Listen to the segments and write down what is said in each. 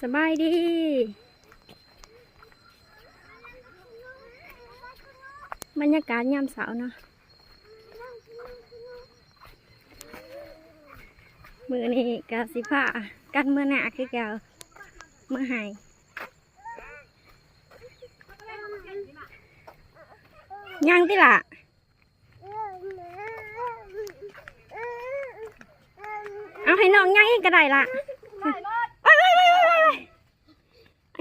ສະບາຍດີ ບັນຍາກາດຍາມເຊົ້າເນາະ ມື້ນີ້ກະຊິພາກັນເມືອນາຄືເກົ່າ ເມືອໄຮ່ ຍ່າງຕິລະ ເອົາໃຫ້ນ້ອງຍ່າງເອງກະໄດ້ລະ ໄປເບິດ ໄປໆໆ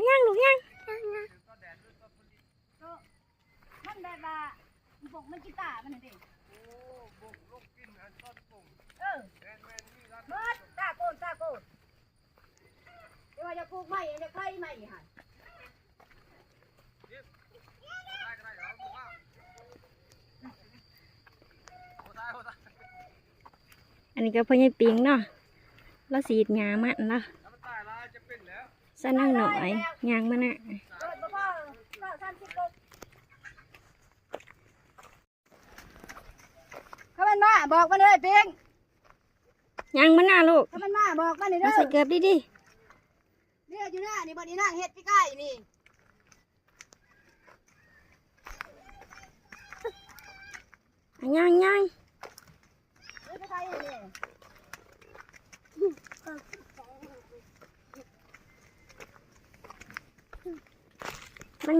ໆ ຍ່າງລູກຍ່າງ ມັນແບບວ່າບົກມັນກິນຕາມັນຫັ້ນເດ້ ໂອ້ ບົກລົງກິນອັນຕອນປົງ ເອີ ແມ່ນໆ ມີລະ ເບິດຕາໂກນຕາໂກນ ແຕ່ວ່າຢາກປູກໃໝ່ ຢາກໄຖໃໝ່ຫັ້ນ ອັນນີ້ກະພໍ່ໃຫຍ່ປິງເນາະ ລາວສີດຫຍ້າມັນລະ ສາວນາງນ້ອຍຍ່າງມານະ ຖ້າມັນມາບອກມັນເດີປິງ ຍ່າງມານະລູກ ຖ້າມັນມາບອກມັນເດີ ມາໃສ່ເກີບດີໆ ເຮັດຢູ່ນານີ້ ບ່ອນອີ່ນາງເຮັດປີກາຍນີ້ ຍ່າງໆ ນາງ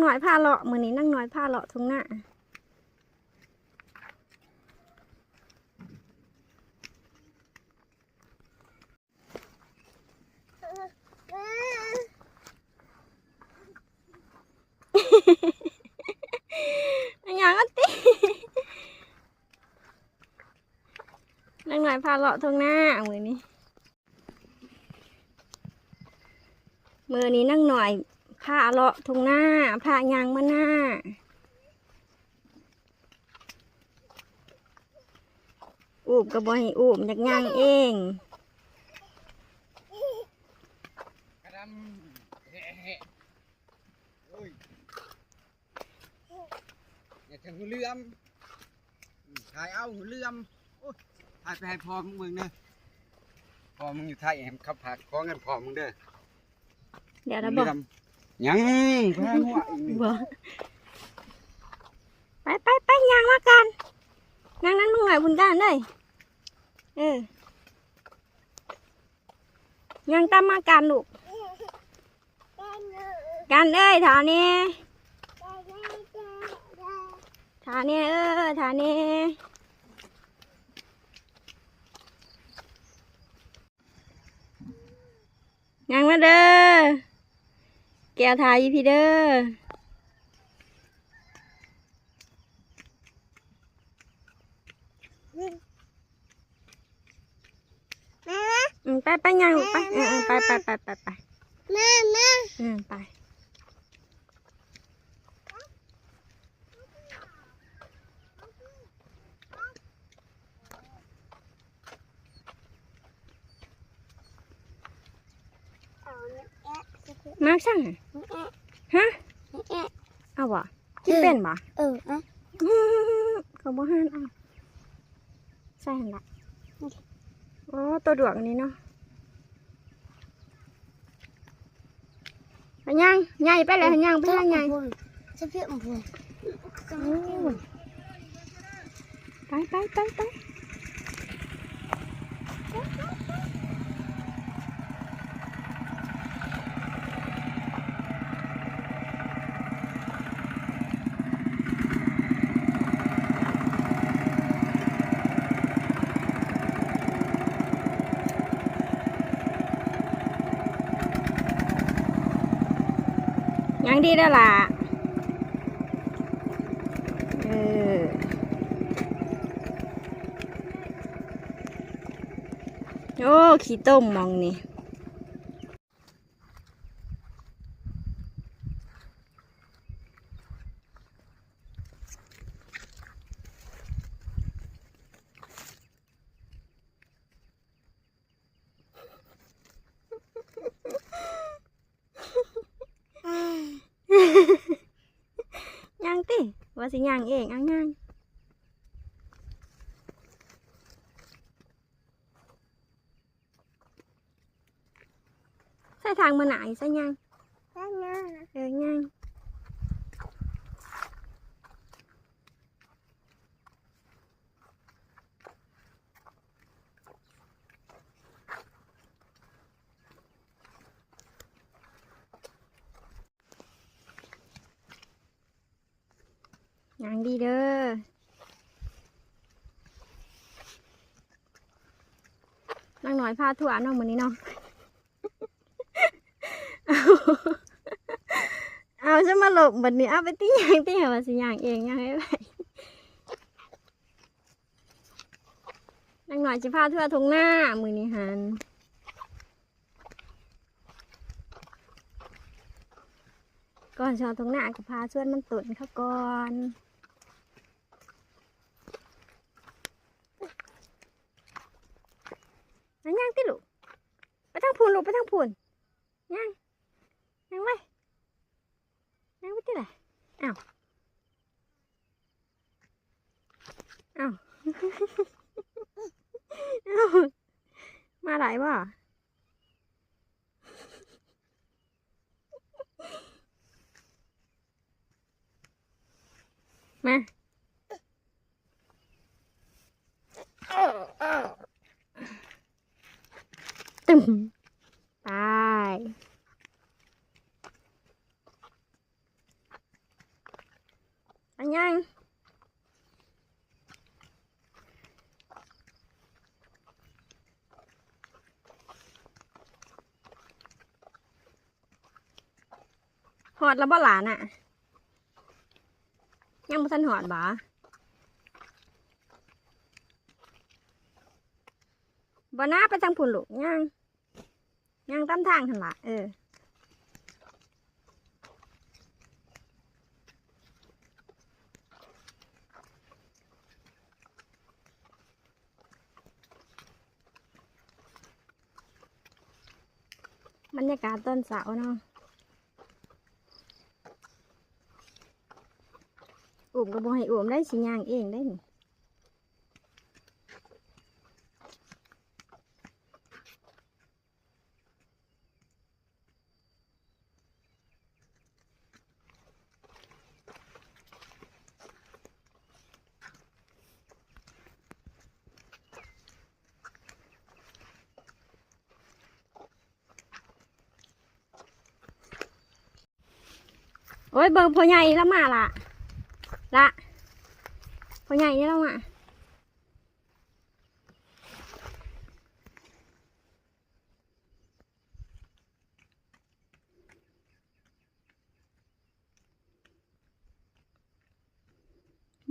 ນ້ອຍພາເລາະ ມື້ນີ້ນາງນ້ອຍພາເລາະທົ່ງນາ ຫຍັງມັນຕິ ນາງນ້ອຍພາເລາະທົ່ງນາມື້ນີ້ ມື້ນີ້ນາງນ້ອຍພາເລາະທົ່ງນາ ພາຍ່າງມານາ ອູ້ມກະບໍ່ໃຫ້ອູ້ມ ຢາກຍ່າງເອງ ຢ່າເຖິງຫູເຫຼືອມ ອືມ ຖ່າຍເອົາຫູເຫຼືອມ ໂອ້ຍ ຖ່າຍໄປໃຫ້ພໍ່ມຶງເບິ່ງເດີ ພໍ່ມຶງຢູ່ໄທ ໃຫ້ເຂົາຝາກຂອງກັນພໍ່ມຶງເດີ ດຽວລະບໍ່ ຫູເຫຼືອມ ຍັງ ພາຫົວອີກນີ້ ບໍ່ ໄປໆໆ ຍ່າງມາກັນ ນັ່ງນຳລຸງໜ້ອຍພຸ້ນກັນເດີ ເອີ ຍ່າງຕາມມາກັນລູກ ກັນເອີຍ ຖ້າແດ່ ຖ້າແດ່ເອີຍ ຖ້າແດ່ ຍ່າງມາເດີ ແກ້ວຖ່າຍຢູ່ພີ້ເດີ. ອືມ ໄປ ໄປຍ່າງລູກ ໄປ ເອີ ເອີ ໄປ ໄປ ໄປ ໄປ ໄປ ແມ່ ແມ່ ອືມ ໄປ ມາກຊັ້ນ ຮະ ເອົາບໍ່? ກິນເປັນບໍ່? ເອີ ເອົາ ເຂົາບໍ່ຫັນ ເອົາ ໃສ່ຫັ້ນລະ ໂອ້ ໂຕດວກນີ້ເນາະ ຫາຍ່າງ ໃຫຍ່ໄປແລ້ວ ຫາຍ່າງໄປ ຫາຍ່າງ ໂອ້ຍ ໄປ ໄປ ໄປ ໄປ. ຍັງດີແລ້ວລະ ເອີ ໂອ້ ຂີ້ຕົມໝ່ອງນີ້. ຍ່າງຕິ ວ່າຊິຍ່າງເອງ ເອົາຍ່າງ. ໃສ່ ທາງມາໜ້າອີກຊະ ຍ່າງ ເອີ ຍ່າງ. ຍ່າງດີເດີ ນາງນ້ອຍພາທົວເນາະ ມື້ນີ້ເນາະ. ເອົາ ເອົາ ຊິມາລົບບັດນີ້ ເອົາ ໄປຕິຍ່າງຕິ ວ່າຊິຍ່າງເອງ ຍ່າງໄວໆ. ນາງນ້ອຍຊິພາທົວທົ່ງນາມື້ນີ້ຫັ້ນ. ກ່ອນຊິຮອດທົ່ງນາກໍພາສວນມັນຕົ້ນເຂົາກ່ອນ. ມາຍ່າງຕິລູກ ໄປທາງພຸ້ນລູກ ໄປທາງພຸ້ນ ຍ່າງ ຍ່າງໄວ ຍ່າງໄປຕິລະ. ອ້າວ ອ້າວ ອ້າວ ມາໄດ້ບໍ່? ມາ ຕຶ້ມ ໄປ ໄປຍ່າງ. ຮອດແລ້ວບໍ່ຫຼານະ? ຍັງບໍ່ທັນຮອດບໍ? ບໍ່ນາ ໄປທາງພຸ້ນລູກ ຍ່າງ ຍ່າງຕາມທາງຫັ້ນລະ ເອີ. ບັນຍາກາດຕອນເຊົ້າເນາະ ອຸ້ມກໍບໍ່ໃຫ້ອຸ້ມໄດ້ ຊິຍ່າງເອງໄດ້ນີ້. ໂອ້ຍ ເບິ່ງພໍ່ໃຫຍ່ລາວມາລະ ລະ ພໍ່ໃຫຍ່ລາວມາ.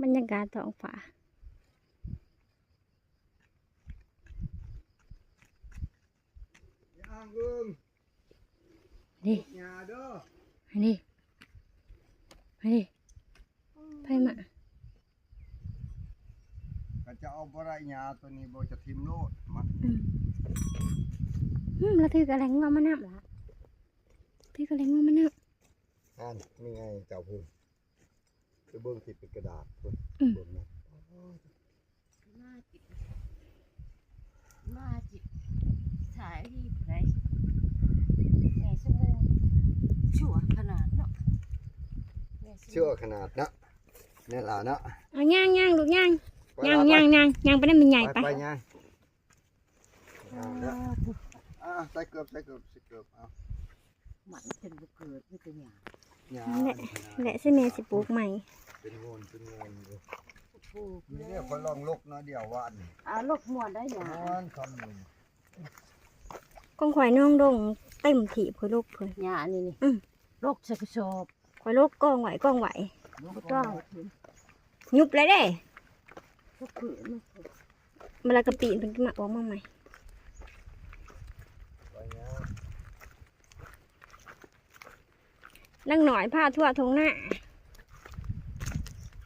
ບັນຍາກາດທ້ອງຟ້າ ຢ່າອ້າງເອີງ ນີ້ ຢ່າເດີ ນີ້ ນີ້ ໄປມາ. ກໍຈະເອົາບໍ່ໄດ້ ຫຍ້າຕົວນີ້ບໍ່ ຈະຖິ້ມໂລດມັນ. ອືມ ອືມ ລະຖືກະແຫຼງງົວມານຳລະ ຖືກະແຫຼງງົວມານຳ. ຫັ້ນ ມີໄງເຈົ້າພຸ້ນ ໄປເບິ່ງທີ່ເປັນກະດາດພຸ້ນ. ອືມ ເບິ່ງນະ ມາຈິດ ມາຈິດ ສາຍດີຜູ້ໃດ ແມ່ສະໝູນ ຊົ່ວຂະໜາດເນາະ ແມ່ສະໝູນ ຊົ່ວຂະໜາດເນາະ. ແມ່ນລະເນາະ ເອົາຍ່າງ ຍ່າງລູກຍ່າງ ໄປ ຍ່າງ ລະ ຍ່າງ ຍ່າງ ຍ່າງໄປນຳແມ່ໃຫຍ່ໄປ ໄປ ຍ່າງ ອ່າ ໃສ່ເກີບ ໃສ່ເກີບ ໃສ່ເກີບ ເອົາ ມັນເປັນບໍ່ເກີດ ມີແຕ່ຫຍ້າ ຫຍ້າ ນັ້ນແຫຼະ ແຫຼະ ຊິແມ່ຊິປູກໃໝ່ ເປັນໂງນ ເປັນໂງນຢູ່ ປູກ ນີ້ເດ້ ຂ້ອຍລອງລົກໜ້ອຍດຽວວານນີ້ ອ່າ ລົກມ່ວນໄດ້ຫຍ້າ ມ່ວນຄຳນີ້ ຂອງຂ້ອຍນ້ອງດົງເຕັມທີ່ ຂ້ອຍລົກເພິ່ນ ຫຍ້າອັນນີ້ນີ້ ອືມ ລົກໃສ່ກະສອບ ຂ້ອຍລົກກອງໄວ້ ກອງໄວ້ ບໍ່ຕ້ອງ ຍຸບແລ້ວເດ້ ມາລະກະປີນເພິ່ນກໍມາອອກມາໃໝ່ ນາງນ້ອຍພາທົວທົ່ງນາ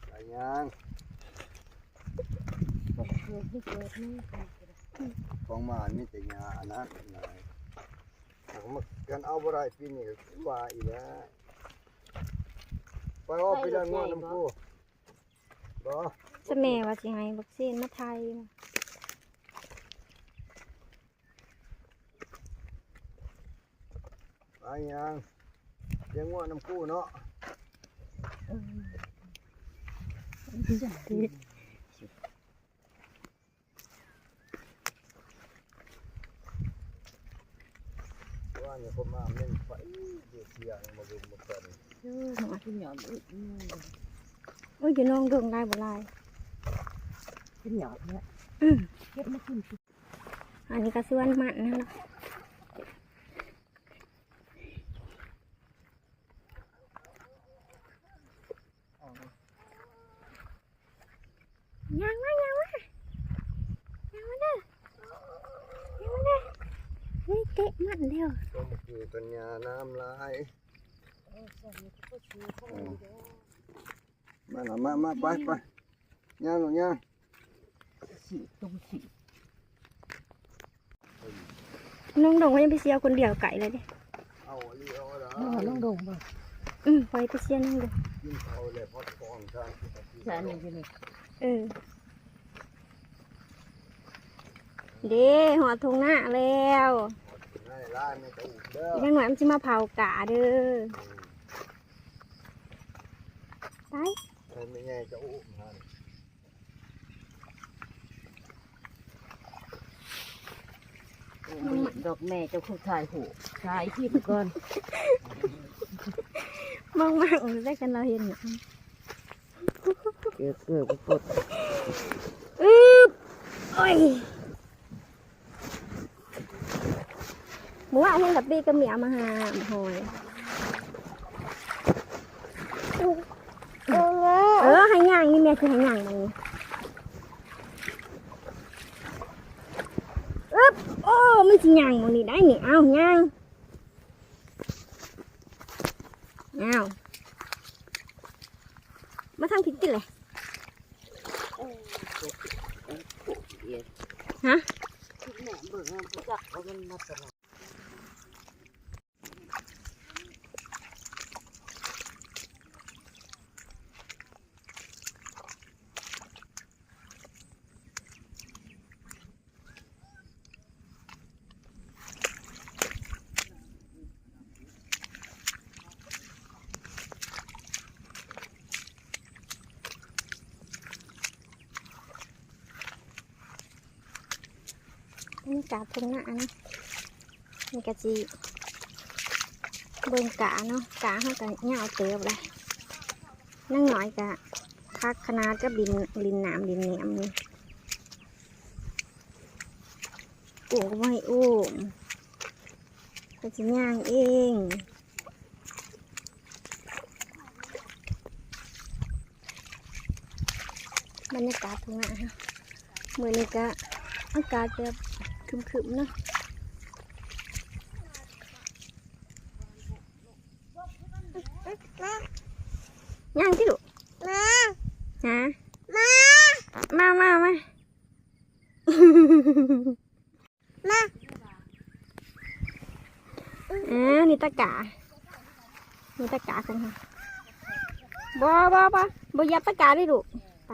ໄປຍ່າງ ຂອງໝານມີແຕ່ຫຍ້າອັນນັ້ນ ກັນເອົາບໍ່ໄດ້ປີນີ້ກໍຄືວ່າອີກແລ້ວ ໄປອອກໄປລ້າງງົວນຳກູ ບໍ່ ສະແມ່ວ່າຊິໃຫ້ບັກຊີນມາໄຖ ໄປ ຫຼາຍຢ່າງ ລ້ຽງງົວນຳກູເນາະ. ວ່ານີ້ຄົນມາແມ່ນໄປເດເຊຍມາເບິ່ງມາກັນ. ເອີ ມາກິນຫຍ້ອນອີກ. ໂອ້ຍ ຢູ່ໜອງດົງຫຼາຍບໍ່ຫຼາຍ ກິນຫຍ້ອນແຫຼະ. ອືມ ເກັບມາກິນ. ອັນນີ້ກໍສວນມັນນະ. ຍ່າງມາ ຍ່າງມາ ຍ່າງມາເດີ ຍ່າງມາເດີ. ນີ້ເຕະມັນແລ້ວ. ຕົ້ນຄືກັນຍານ້ຳຫຼາຍ. ມາລະ ມາ ມາ ໄປ ໄປ ຍ່າງລູກຍ່າງ. ໜອງດົງຍັງໄປເຊຍຄົນດຽວໄກເລີຍເດ້. ເອົາອີ່ເອົາລະ ເອີ ໜອງດົງບໍ່? ອືມ ຂ້ອຍໄປເຊຍໜອງດົງ. ກິນເຂົ້າແລ້ວພັກຜ່ອນຊະ. ເອີ ເດ້ ຮອດທົ່ງນາແລ້ວ. ຮອດທົ່ງນາແລ້ວ ແມ່ຕາອຸເດີ. ຢ່າງໜ້ອຍມັນຊິມາເຜົາກາເດີ. ໄປ ໃຫ້ແມ່ໃຫຍ່ເຈົ້າອຸຫັ້ນ. ບໍ່ເຫັນດອກແມ່ເຈົ້າຄືຖ່າຍຮູບ ຖ່າຍຄລິບກ່ອນ. ມັງໆ ໄດ້ກັນລາວເຫັນນະ. ເກີບ ເກີບ ກົດ. ອືບ ໂອ້ຍ. ມື້ວານເຫັນກະປີ້ກະເໝຍມາຫາຫອຍ. ເອີ ໃຫ້ຍ່າງນີ້ ແມ່ຊິໃຫ້ຍ່າງໝ່ອງນີ້. ອຶບ ໂອ້ ມັນຊິຍ່າງໝ່ອງນີ້ໄດ້ນີ້. ເອົາ ຍ່າງ. ອ້າວ ມາທາງຜິດຕິແຫຼະ. ຮະ? ບັນຍາກາດທົ່ງນາເນາະ ນີ້ກະຊິເບິ່ງກາເນາະ ກາເຮົາກະຍາວເຕີບແຫຼະ. ນາງນ້ອຍກະຄັກຂະໜາດກັບຫຼິ້ນ ຫຼິ້ນນ້ຳຫຼິ້ນແໜມນີ້. ອຸ້ມກະບໍ່ໃຫ້ອຸ້ມ ເພິ່ນຊິຍ່າງເອງ. ບັນຍາກາດທົ່ງນາ ມື້ນີ້ກະອາກາດແບບຄຶ້ມໆເນາະ. ຍ່າງຕິລູກ ມາ ຫາ ມາ ມາ ມາ ມາ. ມາ ເອີ ນີ້ຕະກາ ນີ້ຕະກາຂອງເຮົາ. ບໍ່ ບໍ່ ບໍ່ ບໍ່ຢຽບຕະກາເດ້ລູກ. ໄປ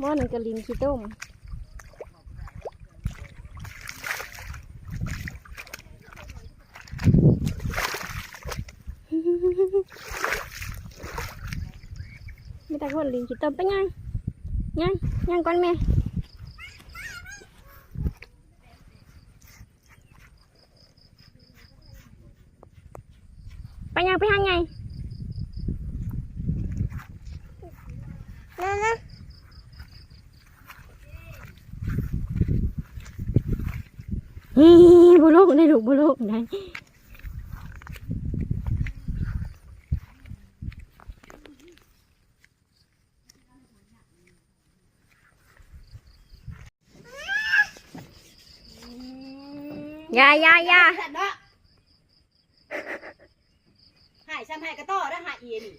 ໝໍ້ໜຶ່ງກະຫຼິ້ນຂີ້ຕົມ ມີແຕ່ຄົນຫຼິ້ນຂີ້ຕົມ. ໄປຍ່າງ ຍ່າງ ຍ່າງກ່ອນແມ່. ໄປຍ່າງໄປຫາໃຫຍ່ ເຮີ້ຍ ບໍ່ລົງໄດ້ລູກ ບໍ່ລົງໄດ້. ຢ່າ ຢ່າ ຢ່າ ໃຫ້ຊັ້ນເນາະ ໃຫ້ຊ້ຳໃຫ້ກະຕໍ່ເດີ ໃຫ້ອີ່ນີ້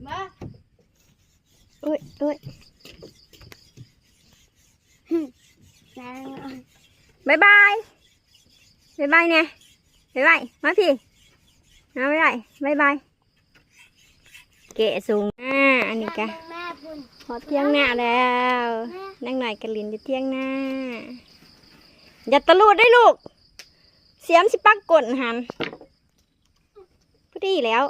ເບິ່ງ ໂອ້ຍ ໂອ້ຍ ບາຍບາຍ ບາຍບາຍແດ່ ບາຍບາຍ ມາພີ້. ເອົາ ບາຍບາຍ ບາຍບາຍ ແກະສົ່ງ. ອ່າ ອັນນີ້ກະ ແມ່ພຸ້ນ ຮອດຖຽງນາແລ້ວ ແມ່ ນາງນ້ອຍກະຫຼິ້ນຢູ່ຖຽງນາ. ຢ່າຕະຫຼຸດເດ້ລູກ ສຽມຊິປັກກົ້ນຫັ້ນ. ພໍດີແລ້ວ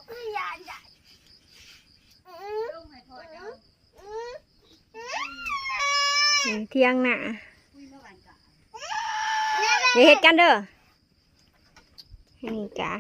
ນີ້ຖຽງນາ ຢ່າເຮັດກັນເດີ. ອັນນີ້ກະ